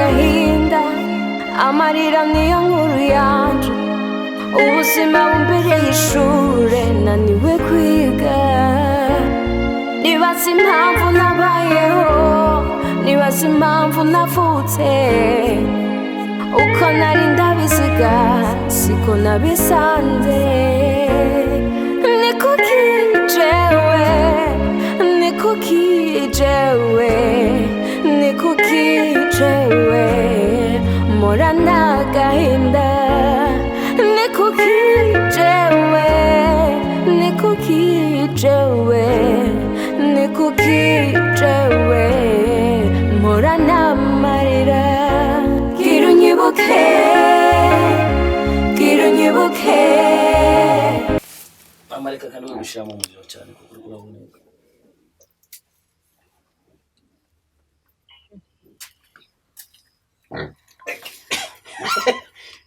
agahinda, amarira niyo nkuru yanje. Ubuzima bumbereye ishure, naniwe kwiga. Nibaza impamvu nabayeho, nibaza impamvu navutse. Uko nari ndabiziga siko nabisanze. Ni kuki jewe, ni kuki jewe, ni kuki jewe mporana agahinda? Ni kuki jewe, ni kuki jewe, ni kuki jewe mporana amarira? Gira unyibuke, gira unyibuke. Amareka kandi gushyiramo umuriro cyane kuko uriko uraboneka.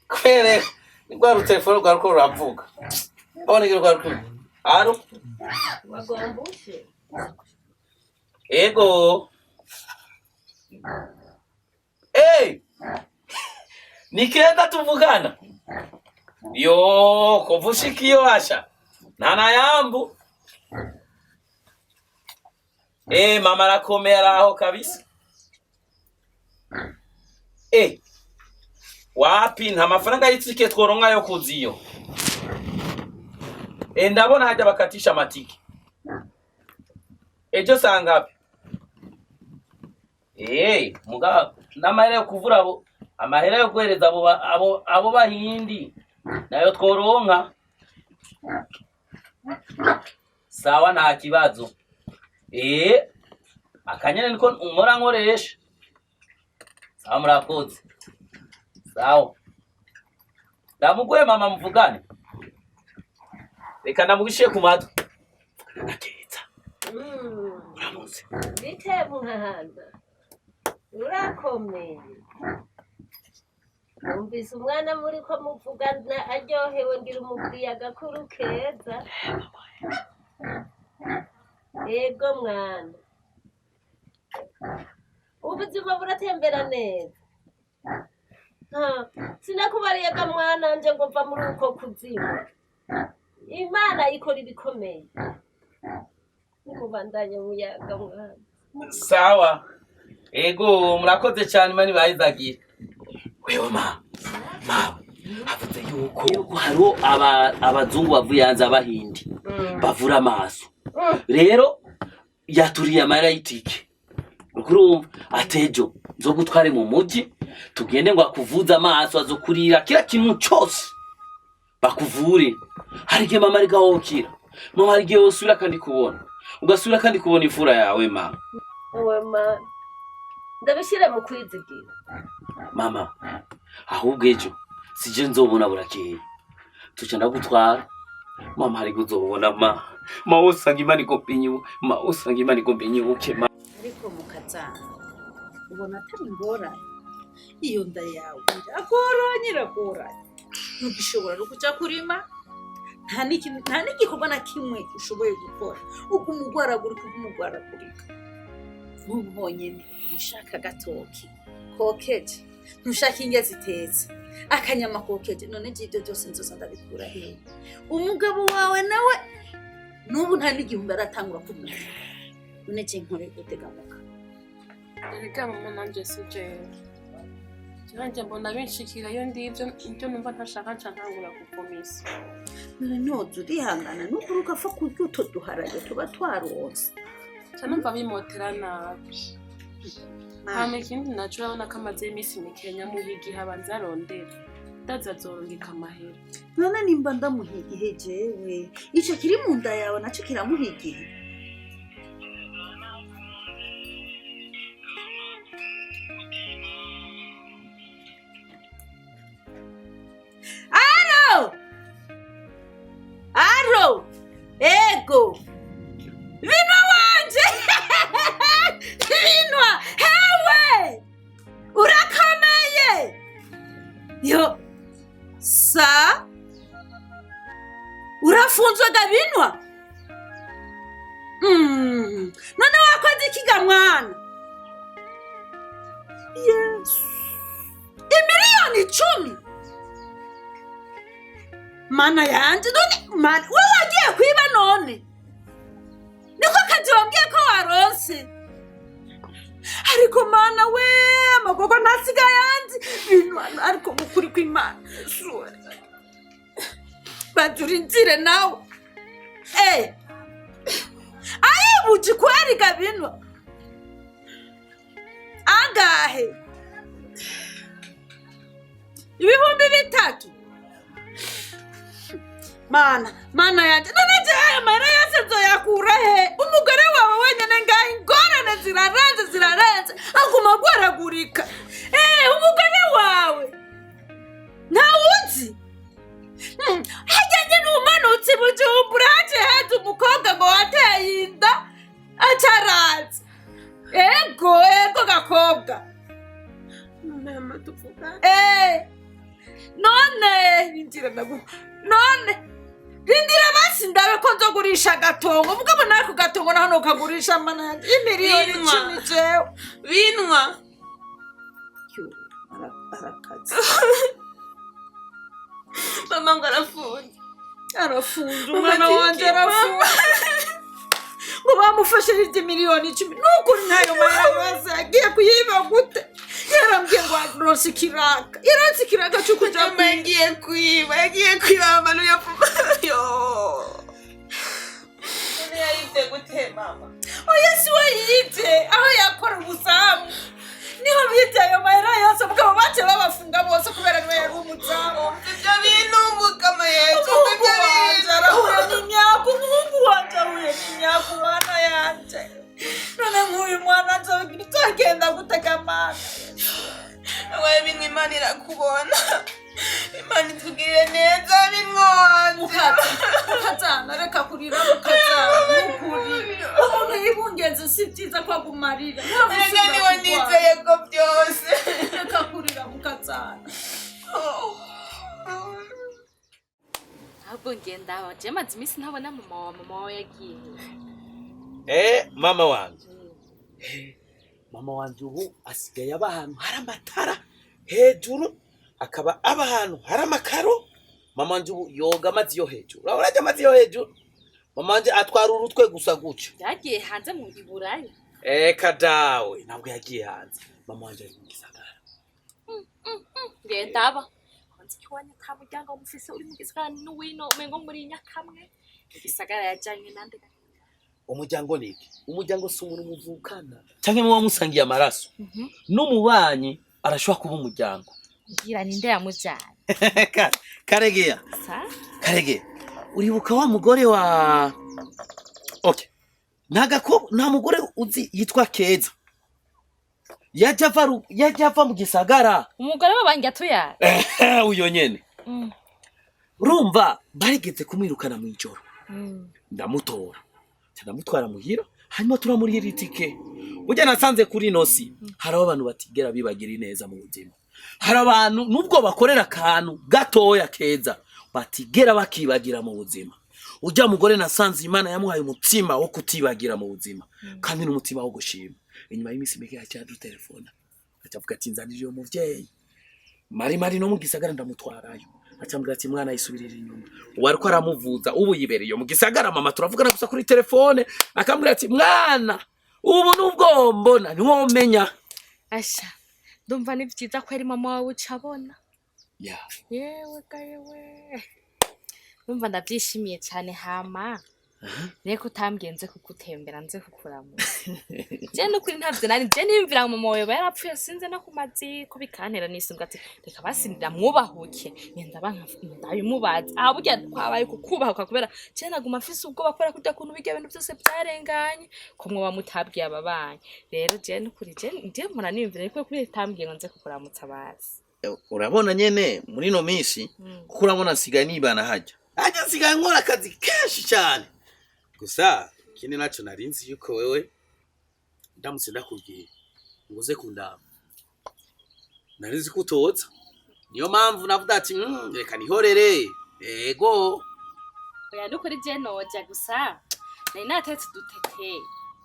Kwere ni rwa rutelefone rwa ruko ruravuga, aboneka rwa ruko aro. Wagombushe. Ego. Hey! Ni kenda tuvugana. Yo, kovushikiyo asha. Nana yambu. Eh, mama arakomera aho kabisa. Eh. Wapi nta mafaranga y'itike tworonka yo kuziyo. Eh, ndabona haja bakatisha amatike. Ejo saa ngapi? Eh, muga n'amahera yo kuvura abo, amahera yo guhereza abo abo bahindi nayo tworonka. Sawa, nta kibazo. Eh, akanyene niko umora nkoresha. Sawa, murakoze. Sawa. Ndamuguhe mama muvugane. Reka ndamugishiye ku matwi. Nakeza. Uramutse. Bite mwana, urakomeye? Numvise umwana muriko muvugana aryohewe, ngira umubwiye agakuru keza. Ego mwana, ubuzima buratembera neza. Ha, sinakubariye ga mwana nje ngo mva muri uko kuzimu. Imana ikora ibikomeye. Nimubandanye muyaga mwana. Sawa. Ego, murakoze cyane, mani bayizagira. Wewe ma. Ma. Havuze yuko hariho abazungu bavuye hanze, abahindi bavura amaso. Rero yaturiye amahera y'itike. Urumva atejo nzogutware mu muji tugende ngo akuvuze amaso, azokurira kila kintu cyose bakuvure. Hari igihe mama ariko wokira, mama hari igihe wosubira kandi kubona, ugasubira kandi kubona imfura yawe mama. Ewe mana, ndabishyire mu kwizigira. Mama, ahubwo ejo sije nzobona burakeye, tuca ndagutwara mama. Hari uzobona ma ma usanga Imana igomba inyibu ma usanga Imana igomba inyibuke ma. Ariko mukazana ubona atari ingorane, iyo nda yawe iragoranye, iragoranye, ntugishobora no kuja kurima, nta n'igikorwa na kimwe ushoboye gukora, uguma ugwaragurika, uguma ugwaragurika. Nk'ubu honyene ushaka agatoki kokeje, ntushaka indya zitetse, akanyama kokeje. None je ivyo byose nzoza ndabikura hehe? Umugabo wawe nawe n'ubu nta n'igihumbi aratangura kumenya. None je nkore gute gamuka? Erega mama, nanje si jewe, nanje mbona binshikira iyo ndivyo ibyo numva ntashaka nca ntangura kuvomisa. None ntoza urihangana nukuri ugapfa kurya utwo duharage tuba twaronse? Nca numva bimotera nabi. Hama ikindi naco, urabona ko amaze iminsi mikenya, muha igihe abanza arondera, ndazi azorungika amahera. None nimba ndamuha igihe jewe, ico kiri mu nda yawe naco kiramuha igihe? Aro! Aro! Ego! Binwa wanje! Binwa! Hewe! Urakomeye! Yo! Sa? Urafunzwe ga Binwa? None wakoze iki ga mwana? Yesu! 10? Mana yanje, none mana wowe wagiye kwiba none niko kazi wambwiye ko waronse? Ariko mana we, amagogo ntasigaye yanze bintu, ariko mukuri kw'Imana banza urinzire nawe. Eh, ayibuji kweri gabinwa angahe? 3000? Mana, mana yanje, none jewe ayo mahera yose nzoyakura he? Umugore wawe wenyene ngaho ingorane zirarenze, zirarenze, aguma agwaragurika. Eh, umugore wawe ntawuzi. Harya nyene umanutse i Bujumbura haciye haza umukobwa ngo wateye inda, acaraza. Ego, ego gakobwa. Mama, tuvugane. Eh, none rindira, ndagu none rindira basi ndabe ko nzogurisha agatongo. Mugabo nako gatongo naho nokagurisha, mana yanje, imiliyoni Binwa. 10 jewe. Binwa. Yo, arakaze. Mama ngo arafunze. Arafunze. Mama, Umwana wanje Tiki, arafunze ngo bamufashirije miliyoni 10. Nukuri ntayo mahera yose yagiye kuyiba gute? Yarambwiye ngo aronse ikiraka, yaronse ikiraka co kuja Mama kwiba. yagiye kwiba, yagiye kwiba mama n'uyafu. Yo. None yaribye gute mama? Oya, si we yibye, aho yakora ubuzamu niho bibye ayo mahera yose. Mugabo bace babafunga bose kubera niwe yari umuzamu. Ibyo bintu mukama Yesu, Umuhungu ibyo wanje bintu. arahuye n'imyaku, umuhungu wanje ahuye n'imyaku, mwana yanje. None nk'uyu mwana nzogenda gutega amana? Wawe bintu, Imana irakubona. Imana itugirire neza binwa wanje. Mukazana, reka kurira mukazana. Nukuri umuntu yibungenze si byiza ko agumarira. Erega niwe nizeye ko byose. Reka kurira mukazana. Ahubwo ngenda aho je maze iminsi ntabona mama wawe. Mama wawe yagiye? Eh, mama wanje. Eh, mama wanje ubu asigaye aba ahantu hari amatara hejuru, akaba aba ahantu hari amakaro. Mama wanje ubu yoga amazi yo hejuru. Urabona ajya amazi yo hejuru? Mama wanje atwara urutwe gusa gutyo. Yagiye hanze mu Iburaya? Eka dawe, ntabwo yagiye hanze. Mama wanje ari mu gisagara. Ngenda aba nzi ko iwanyu ata muryango mufise uri mu gisagara n'uwino, umengo muri nyakamwe. Mu gisagara yajanye nande? Umuryango ni iki? Umuryango si umuntu muvukana canke muba musangiye amaraso. N'umubanyi arashobora kuba umuryango. Ngira ninde yamujanye? Karegeya. Sa? Karegeya, uribuka wa mugore wa, okay, nta mugore uzi yitwa Keza yajya ava mu gisagara? Umugore w'abanjye atuyara? Ehe, uyo nyene. Urumva barigeze kumwirukana mu ijoro, ndamutora nca ndamutwara muhira, hanyuma turamurihira itike. Burya nasanze kuri ino si hariho abantu batigera bibagira ineza mu buzima. Hari abantu nubwo bakorera akantu gatoya keza batigera bakibagira mu buzima. Ujya mugore nasanze Imana yamuhaye umutima wo kutibagira mu buzima kandi n'umutima wo gushima. Inyuma y'iminsi mike yaca telefona acavuga ati: "Nzanira uyo muvyeyi mari mari no mu gisagara." Ndamutwarayo, acambwira ati: "Mwana, yisubirira inyuma." Ubu ariko aramuvuza, ubu yibereye mu gisagara. Mama turavugana gusa kuri telefone, akambwira ati: "Mwana, ubu nubwo mbona ntiwomenya." Asha, ndumva ni vyiza ko ari mama wawe uca abona. Ya. Yewe ga yewe, ndumva ndavyishimiye cane. Hama reko utambwiye nze kugutembera, nze kukuramutsa. Je nukuri ntavyo nari je niyumvira ngo mama wawe yoba yarapfuye, sinze no ku maziko, bikantera nisumbwa ati reka basi ndamwubahuke, ngenda banka ndabimubaza. Aha burya kwabaye kukubahuka kubera je naguma mfise ubwoba kubera kurya kuntu birya bintu vyose vyarenganye ko mwoba mutabwiye ababanyi. Rero je nukuri je mpora niyumvira ariko kubera utambwiye ngo nze kukuramutsa bazi. Urabona nyene muri ino minsi, kuko urabona nsigaye nibana hajya hajya, nsigaye nkora akazi kenshi cyane. Gusa ikindi naco, nari nzi yuko wewe ndamutse ndakubwiye ngo uze kundaba, nari nzi ko utoza. Niyo mpamvu navuga ati: reka nihorere." Ego. Oya, nukuri je noja, gusa nari natetse udutete.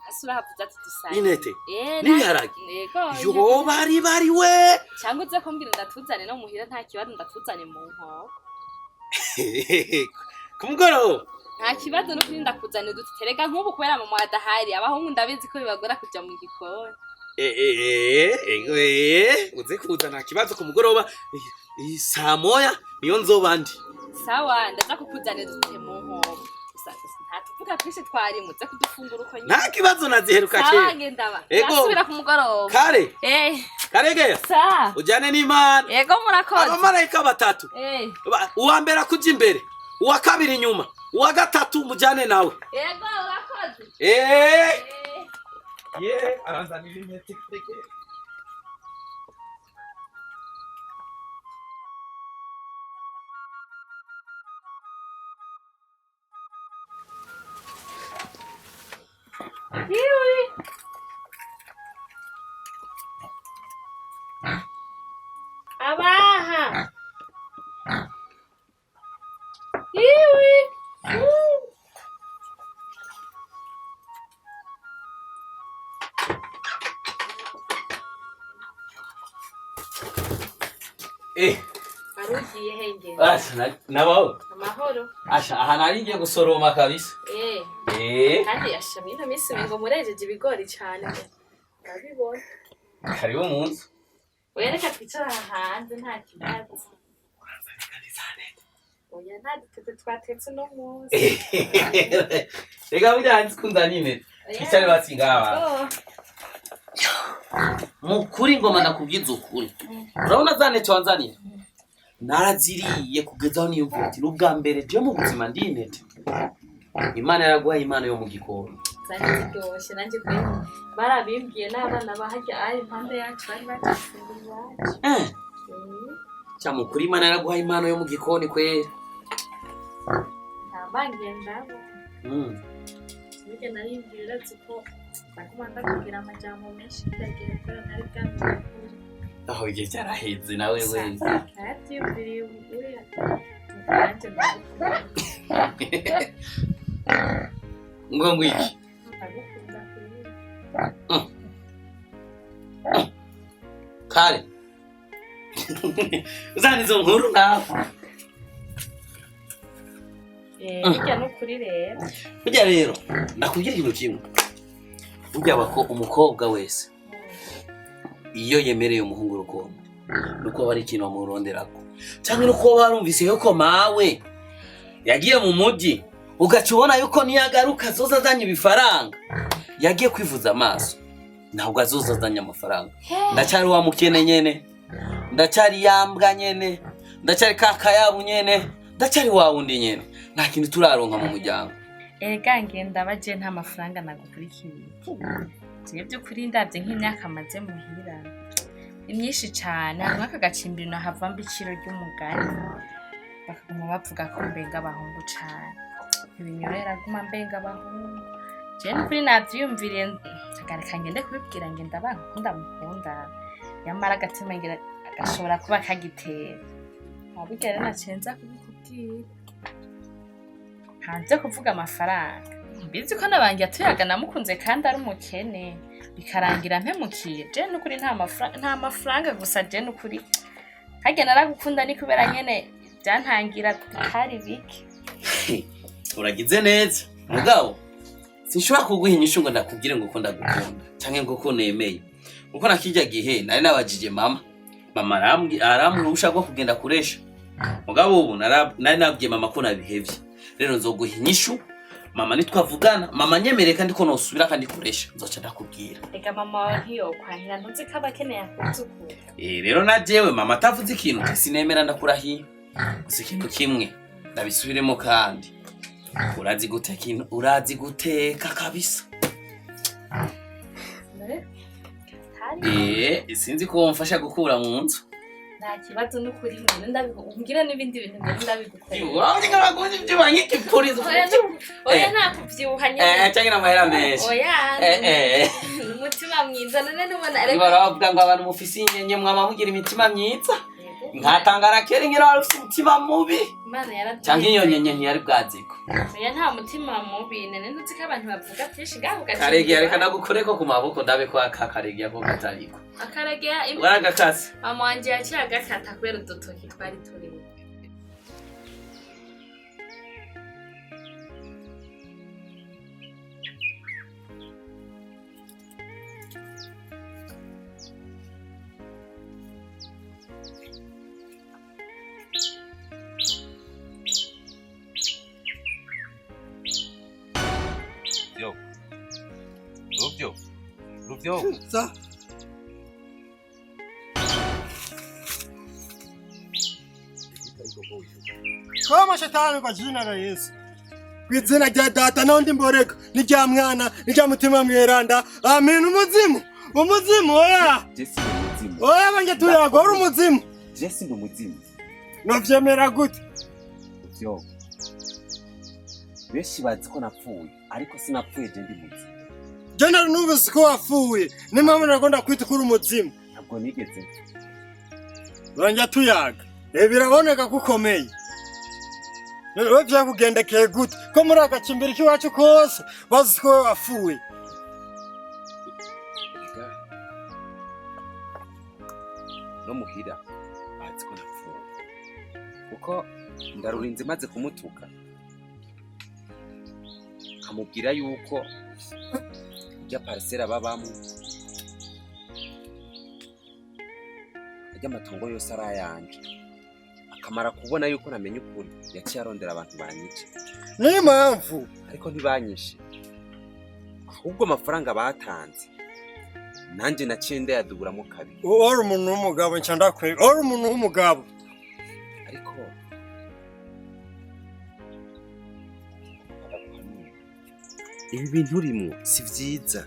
Asura havuze ati dusangire. Intete Eh, n'ibiharage. Yego. Yo, bari bari we. Cyangwa uze kumbwira ndatuzane no muhira, nta kibazo, ndatuzane mu nkoko. Ku mugoroba. Nta kibazo, no kuri ndakuzanira uduterega nk'ubu kubera mama adahari, abahungu ndabizi ko bibagora kuja mu gikoni. Eh, eh, eh, eh, uze kuza, nta kibazo, ku mugoroba saa 1 niyo nzoba ndi. Sawa, ndaza kukuzanira udute mu nkoko. Gusa nta tuvuga twinshi twarimo, uze kudufungura uko nyine. Nta kibazo, naziheruka Sawa. kera. Ngendaba. Ego. Nasubira ku mugoroba. Kare. Eh. Karegeya. Sawa. Ujyane n'Imana. Yego, murakoze. Abamarayika batatu. Eh. Uwa mbere akuja imbere, uwa kabiri inyuma, uwa gatatu mujyane nawe. Yego, urakoze. Eh. Eh. Ye, aranzanira intete. Iwi. Abaha. Iwi. Eh. Warugiye he nge? Asha, nabaho. Amahoro. Asha, aha nari ngiye gusoroma kabisa. Eh. Eh. Kandi yasha mwino minsi ngo murejeje ibigori cyane. Ndabibona. Karibu mu nzu. Oya, reka twicara aha hanze, nta kibazo. Oya, nta dutete twatetse uno munsi. Reka burya nzi kunda nyine. Twicare batsi ngaha. Oh. Mu kuri ngoma ndakubwiza ukuri. Urabona za ntete wanzaniye? Naraziriye kugeza aho niyumvira ati n'ubwa mbere je mu buzima ndi intete. Imana yaraguhaye impano yo mu gikoni. Zari ziryoshye, nanjye kuri barabimbwiye n'abana bahajya ari impande yacu bari batifungura iwacu. Eh. Cya mu kuri Imana yaraguhaye impano yo mu gikoni kwera. Ntambangiye ndabo. Burya narimbwiye, uretse ko naguma ndakubwira amajambo menshi ndagiye gukora ntari bwambwire ukuri. Aho igihe cyaraheze nawe wese. Narabyiyumviriye ubu uriya nanjye ndagukunda. Ngo ngwiki. Ndagukunda kuri. Kare. Uzana izo nkuru nawe. Burya n'ukuri rero. Burya rero ndakubwira ikintu kimwe. Burya bako umukobwa wese iyo yemereye umuhungu urukundo nuko aba ari ikintu bamuronderako, cyangwa nuko warumvise yuko mawe yagiye mu mujyi, ugaca ubona yuko niyagaruka azoza azanye ibifaranga. Yagiye kwivuza amaso, ntabwo azoza azanye amafaranga. Ndacyari wa mukene nyene, ndacyari yambwa nyene, ndacyari kakayabu nyene, ndacyari wa wundi nyene, nta kintu turaronka mu muryango. Erega ngenda baje, nta mafaranga nagukurikiye. Jewe by'ukuri ndabye nk'imyaka maze muhira ni myinshi cane, hamwe aka gacimbiri hava mba iciro ry'umugani, bakaguma bavuga ko mbenga abahungu cane, ntibinyorera guma mbenga abahungu. Jewe n'ukuri navyiyumviriye, nkagareka ngende kubibwira ngenda banka ko ndamukunda, nyamara agatima ngira gashobora kuba kagitera. Burya rero naciye nza kubikubwira hanze kuvuga amafaranga. Mbizi ko nabangiye atuyaga namukunze kandi ari umukene, bikarangira mpemukiye. Je nukuri nta mafaranga, nta mafaranga gusa. Je nukuri harya naragukunda, ni kubera nyene byantangira bitari bike. Uragize neza, mugabo sinshobora kuguha inyishu ngo ndakubwire ngo ko ndagukunda canke ngo ko nemeye, kuko na kirya gihe nari nabajije mama, mama arambwira uruhusha rwo kugenda kuresha, mugabo ubu nari nabwiye mama ko nabihevye. Rero nzoguha inyishu mama nitwavugana, mama nyemereye kandi ko nosubira kandi kuresha, nzoca ndakubwira. Reka, mama wawe ntiyokwankira, ntuzi ko aba akeneye akuzukuru. Eh, rero na jewe mama atavuze ikintu sinemera, ndakurahiye. Gusa ikintu kimwe ndabisubiremo, kandi urazi guteka, urazi guteka kabisa. Hari. Eh, sinzi ko wamfasha gukura mu nzu. Nta kibazo, n'ukuri ngwino ndabikubwira n'ibindi bintu, ngwino ndabigukorera. Wawe ngaraguze ibyo nk'ikipurizo. Oya, oya, nta kubyibuha nyine. Eh, cyangwa n'amahera menshi. Oya. Eh eh. Umutima mwiza none ntubona. Niba baravuga ngo abantu mufise inyenye mwama mugira imitima myiza. Nkatangara kera ingene wari ufise umutima mubi. Imana yaraduheze. Canke iyo nyenye ntiyari bwaziko. Oya, nta mutima mubi, nene ntuzi ko abantu bavuga byinshi ngaho ugaca. Karegeya, reka nagukoreko ku maboko ndabe ko aka Karegeya ko katariko. Akaregeya Waragakase. Mama wanje yaciye agakata kubera udutoki twari turimo. Ruvyo. Ruvyo. Ruvyo. Sa. Koma shetani kwa jina la Yesu. Kw'izina rya data n'undi mborego n'irya mwana n'irya mutima mweranda. Amen. Umuzimu. Umuzimu oya. Jesse ni umuzimu. Oya bange tuyago uri umuzimu. Jesse ni umuzimu. Novyemera gute? Ruvyo. Benshi bazi ko napfuye ariko sinapfuye, je ndi muzima. Je nari numvise ko wapfuye. Niyo mpamvu nagomba kwita ko uri umuzimu. Ntabwo nigeze mpfa. Bange tuyaga. Biraboneka ko ukomeye. Wewe vyakugendekeye gute? Ko muri agacimbiri k'iwacu kose bazi ko wewe wapfuye. Erega no muhira bazi ko napfuye kuko ndarurinze maze kumutuka nkamubwira yuko irya parisera babamwo, arya amatongo yose ari ayanje, akamara kubona yuko namenye ukuri yaciye arondera abantu banyica. Niyo mpamvu. Ariko ntibanyishe, ahubwo amafaranga batanze nanjye naciye ndayaduburamo kabiri. Uri umuntu w'umugabo, nca ndakwega. Uri umuntu w'umugabo. Ariko ibi bintu urimwo si vyiza.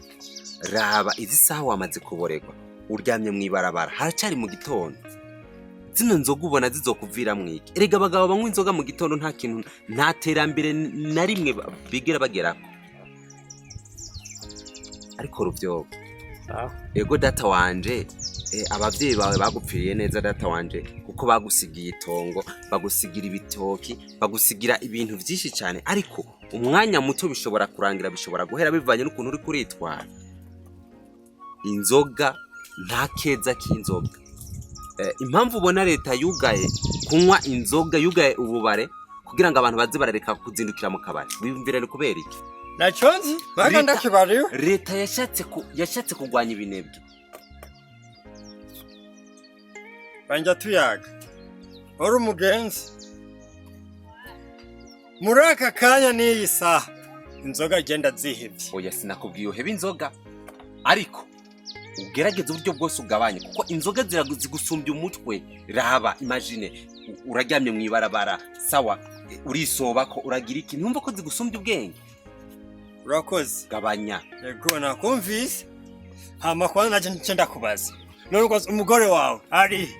Raba izi saha wamaze kuborerwa, uryamye mw'ibarabara, haracari mu gitondo. Zino nzoga ubona zizokuviramwo iki? Erega abagabo banywa inzoga mu gitondo nta kintu, nta terambere na rimwe bigera bagerako. Ariko Ruvyogo, ego data wanje, abavyeyi bawe bagupfiriye neza data wanje, kuko bagusigiye itongo, bagusigira ibitoki, bagusigira ibintu vyinshi cyane, ariko umwanya muto bishobora kurangira, bishobora guhera bivanye n'ukuntu uri kuritwara. Inzoga nta keza k'inzoga. Impamvu ubona leta yugaye kunywa inzoga, yugaye ububare kugira ngo abantu baze barareka kuzindukira mu kabari, wiyumvira ni kubera iki? Naco nzi. Baga ndakibariwe. Leta yashatse kurwanya ibinebwe. Banja tuyaga. Uri umugenzi. Muri aka kanya n'iyi saha inzoga genda zihevye. Oya, sinakubwiye uhebe inzoga, ariko ugerageze uburyo bwose ugabanye, kuko inzoga zigusumbya umutwe. Raba, imagine uraryamye mw'ibarabara, sawa, urisoba ko uragira iki, ntumva ko zigusumbya ubwenge? Urakoze. Gabanya. Yego, nakumvise. Hama kwanza naje nce ndakubaza. None ukoze umugore wawe ari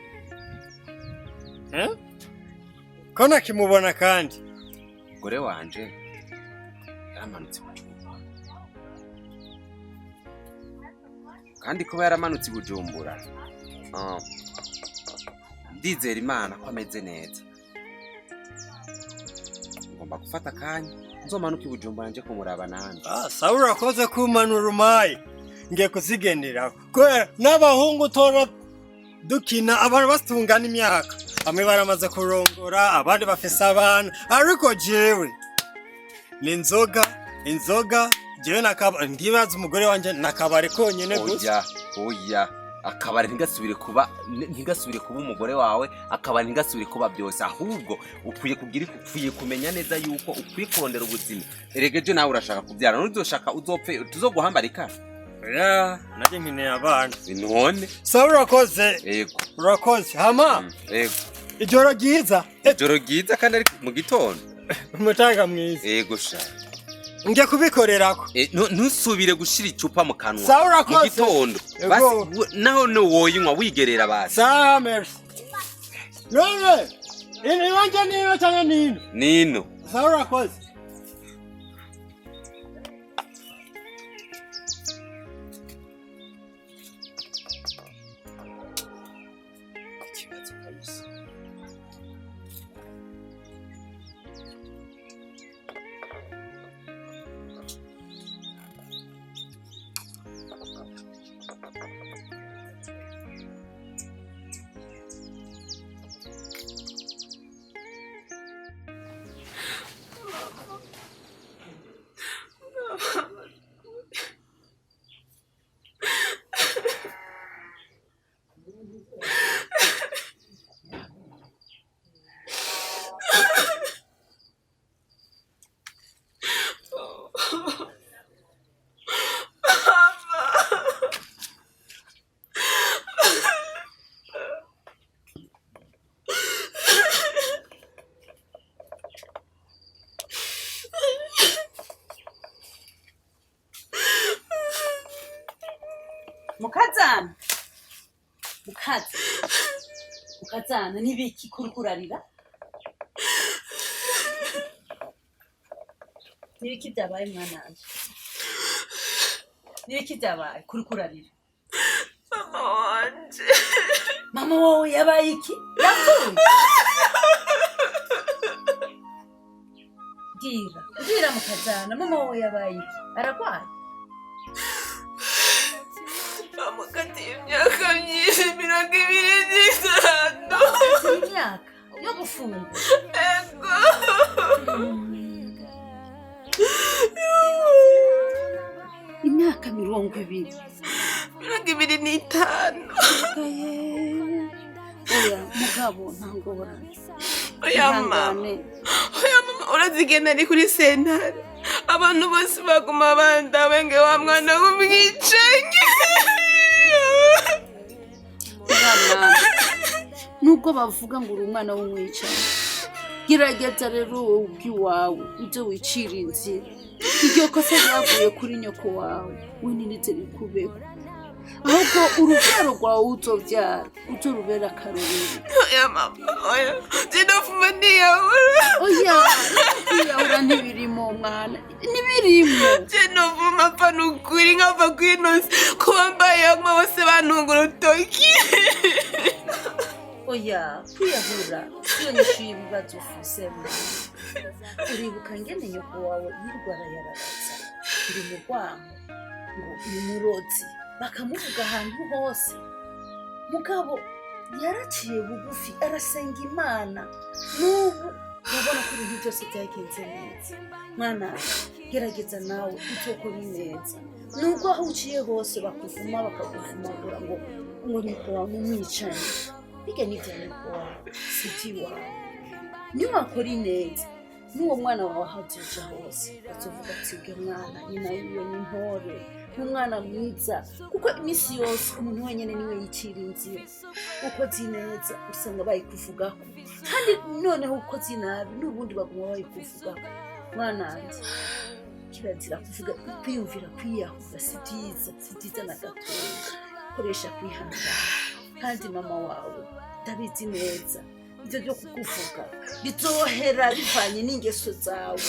eh? Ko nakimubona kandi? Umugore wanje yaramanutse Bujumbura, kandi kuba yaramanutse i Bujumbura, ndizera Imana ko ameze neza. Ngomba gufata akanya nzomanuka i Bujumbura nje kumuraba nanje. Ah, sawa, urakoze kumanura umaye. Ngiye kuzigendera. Kubera n'abahungu tora dukina abantu basitungana imyaka. Bamwe baramaze kurongora, abandi bafise abana, ariko jewe ni inzoga, inzoga, jewe nakaba ndibaza umugore wanje nakabari konyene gusa. Oya, oya, akabari ntigasubire kuba umugore wawe, akabari ntigasubire kuba byose, ahubwo ukwiye kugira, ukwiye kumenya neza yuko ukwiye kurondera ubuzima. Erega ejo nawe urashaka kubyara, nuzoshaka uzopfe tuzoguhambarika. Oya, nanjye nkeneye abana. None. Sawa, urakoze. Yego. Urakoze. Hama Yego. ijoro ryiza. Ijoro ryiza kandi ari mu gitondo. Umutaga mwiza. Yego sha. Ngiye kubikorerako. Ntusubire gushira icupa mu kanwa. Sawa, urakoze. Mu gitondo. Yego. Basi naho no woyinywa wigerera basi. Sawa, merci. None ino iwanje nino canke nino? Nino. Sawa, urakoze. Ikibazo kibazo kabisa. Mukazana, mukazi, mukazana nibiki kurukurarira? Nibiki byabaye mwana wanje? Nibiki byabaye kurukurarira? Mama wanje. Mama wawe yabaye iki? Yapfuye? Bwira, bwira mukazana, mama wawe yabaye iki? Aragwaye? Bamukatiye imyaka myinshi 25. Imyaka yo gufungwa? Ego. Imyaka 20. 25. Oya mugabo nta ngorane. Oya mama. Oya mama, urazigenda ni kuri sentare. Abantu bose baguma bandawe nge wa mwana w'umwicanyi. Nubwo bavuga ngo uri umwana w'umwicanyi, gerageza rero wowe ubwiwawe ibyo wicira inzira. Iryo kosa ryaguye kuri nyoko wawe, we nirize rikubeho. Ahubwo urubyaro rwawe uzobyara uzorubera akarorero. Oya mama, oya jinofuma niyahura. Oya, kwiyahura ntibirimo mwana, ntibirimo. Jinofuma mfa nukuri nkava kwinosi kuba mbaye yaguma bose bantunga urutoki. Oya, kwiyahura siyo nyishu y'ibibazo ufise mwana. Uribuka ngene nyoko wawe yirwara yararaza ndi mu rwango ngo ni murozi, bakamuvuga ahantu hose. Mugabo yaraciye bugufi arasenga Imana, n'ubu urabona ko ibintu byose byagenze neza. Mwana, gerageza nawe uzokora neza. Nubwo aho uciye hose bakuvuma bakakuvumagura ngo ngo nyoko wawe ni umwicanyi, bijya n'ibya nyoko wawe si iby'iwawe. Niwakora ineza n'uwo mwana wawe aho azoja hose azovuga ati ubwe mwana nyina wiwe ni intore, ni umwana mwiza. Kuko iminsi yose umuntu wenyine niwe yicira inzira. Ukoze ineza usanga bayikuvugako, kandi noneho ukoze inabi n'ubundi baguma bayikuvugako. Mwana wanje, kirazira kuvuga kwiyumvira kwiyahura si byiza, si byiza na gatoya. Koresha kwihangana, kandi mama wawe ndabizi neza ibyo byo kukuvuga bizohera bivanye n'ingeso zawe.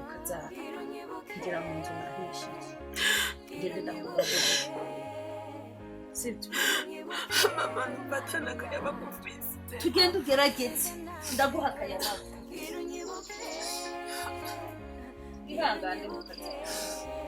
Ukazana kugira mu nzu nahishije ngende ndakugaburira, sibyo? Mama numva atanakayaba kumvise. Tugende ugerageze, ndaguha akayabagu. Ihangane mukazana.